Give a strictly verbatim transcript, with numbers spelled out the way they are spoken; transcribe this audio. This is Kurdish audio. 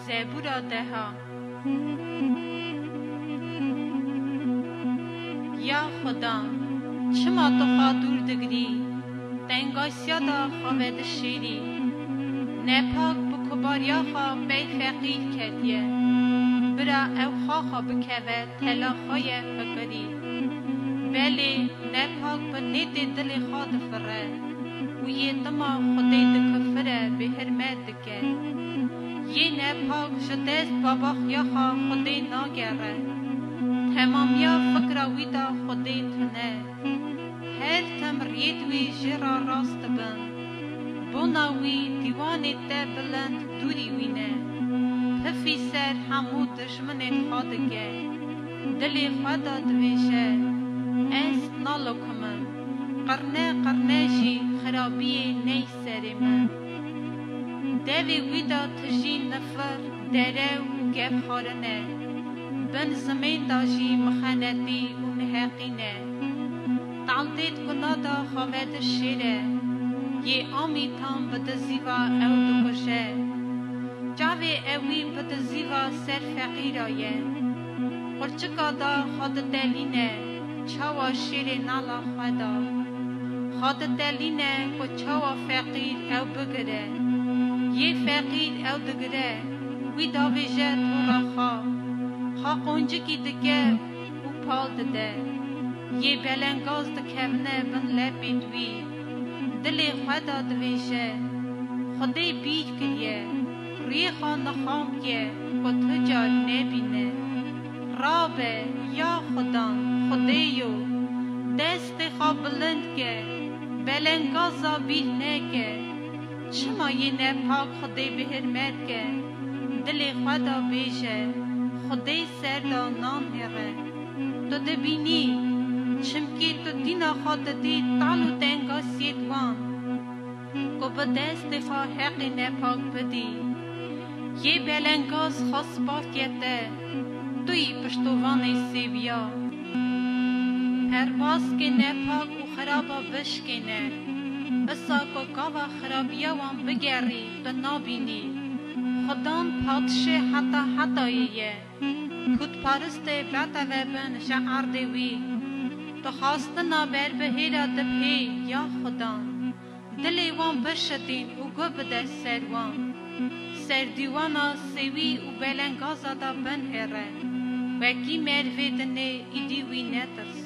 Zebûra deha. Ya Xuda, çima tu xwe dûr digirî? Tengasiya de xwe vedişêrî. Nepak bi kubariya xwe pey feqîr ketiye. Bira ew xaxa bikeve tela xwe ye fikirî. Belê nepak bi nêtê dilê xwe difire û yê dima Xwedê dikifire bêhirmet dike. Yê nepak ji dest babaxiya xwe Xwedê nagere. Temamiya fikra wî de Xwedê tune. Her tim riyêd wî jê re rast dibin. Bona wî dîwanê te bilind dûrî wî ne. Pifî ser hemû dijminên xwe dike. Dilê xwe de dibêje, ez nalokim im. Qirne qirne jî xirabiyê ney serê min. Devê wî de tijî nifir, dere û gevxwarin e. Bin zimên de jî mixenetî û neheqî ne. Taldêt guna de xwe vedişêre. Yê amîtan bi dizî ve ew dikuje. Çavê ewî bi dizî ve ser feqîra ye. Qurçika de xwe ditelîne, çawa şêrê nala xwe de. Xwe ditelîne ku çawa feqîr ew bigire. Yê feqîr ew digire, wî davêje tora xwe. Xwe qoncikî dike û pal dide. Yê belengaz dikevine bin lepên wî. Dilê xwe de dibêje, Xwedê bîr kiriye, rûyê xwe nixamkiye ku tu car nebîne. Rabe, ya Xudan, Xwedêyo, destê xwe bilind ke, belengaza bîr neke. Çima yê nepak Xwedê bihirmet ke? Dilê xwe de bêje, Xwedê ser de nanhêre. Tu dibînî, çimkî tu dîna xwe didî tal û tengasiyê di wan. Ku bi destê xwe heqê nepak bidî. Yê belengaz xwe spas ye te, tu yî piştovanê sêwiya. Perbaskê nepak û xiraba bişkêne. Isa ku gava xirabiya wan bigerî, tu nabînî. Xudan padişê heta hetayê ye. Pûtparistê beteve bin ji erdê wî. Tu xastina berbihêra dibihê, ya Xudan. Dilê wan bişitîn û guh bide ser wan. Ser dîwana sêwî û belengaza de binhêre. Wekî merivê dinê îdî wî netirse.